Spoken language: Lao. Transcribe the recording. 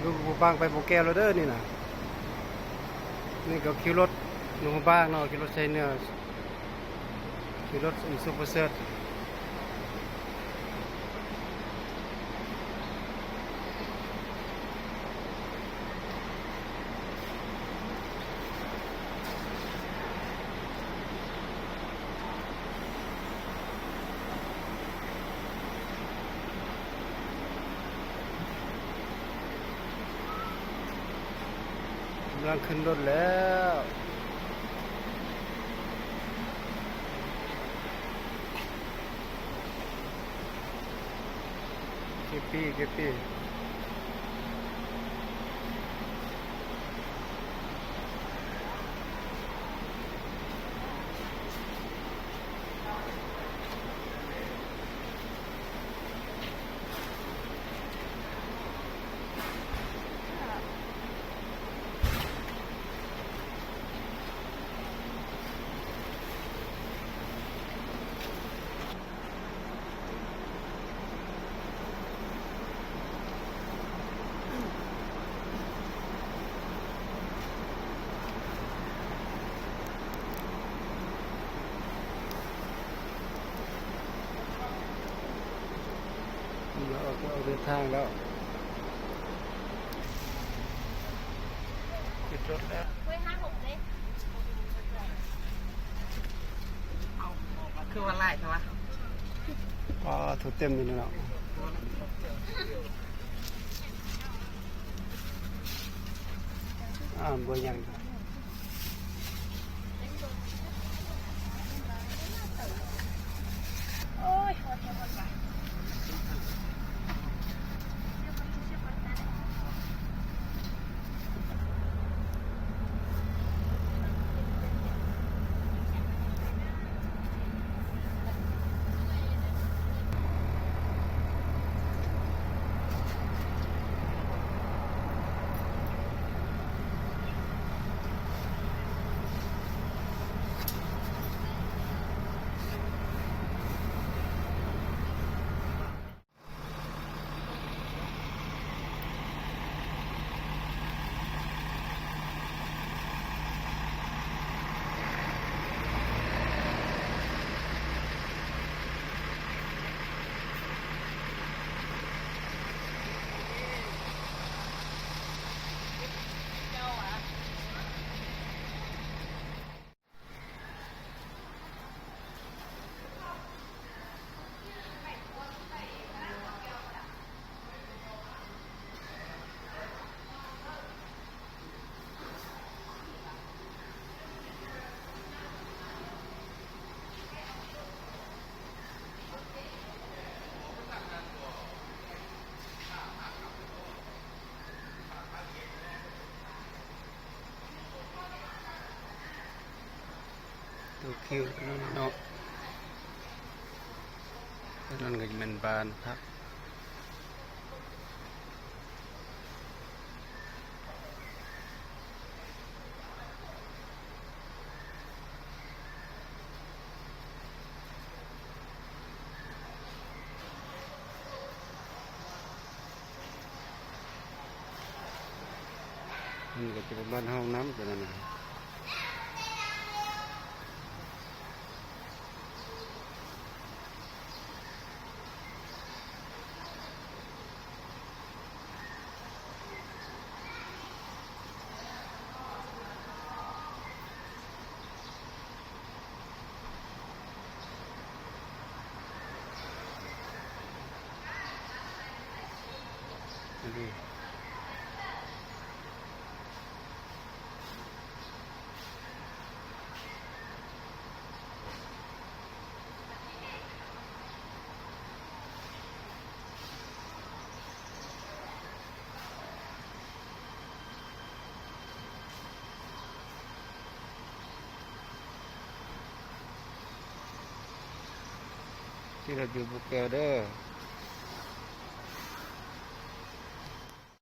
ຢູ່ຫູບາງໄປບໍ່ແກ້ວແລ້ວເດີນີ້ນະ. ນີ້ກໍຄິວລົດຢູ່ຫູບາງເນາະ, ຄິວລົດໄຊເໜືອ ຂີ່ລົດອີຊູເປີເຊີດ ກຳລັງຂຶ້ນລົດແລ້ວ. ເກັບປີ້ ເກັບປີ້. ອອກ ອອກເດີນທາງແລ້ວ. ຂຶ້ນລົດແລ້ວ. ເຮີ້ຍ ຫ້າຫົກເດ້. ເອົ້າ ຄືວ່າຫຼາຍແທ້ວະ? ອໍ ຖືກເຕັມຢູ່ນີ້ເນາະ. ອ່າ ບໍ່ຍັງ. ໂອ້ຍ ໂຫດແທ້ ໂຫດວ່າ. ໂຕຄິວເນາະ ໂຕນັ້ນກໍຈະແມ່ນບ້ານພັກ. ນີ້ກໍຈະເປັນບ້ານຫ້ອງນ້ຳຕົວນັ້ນນະ. ຂີ່ລົດຢູ່ບໍ່ແກ້ວເດີ.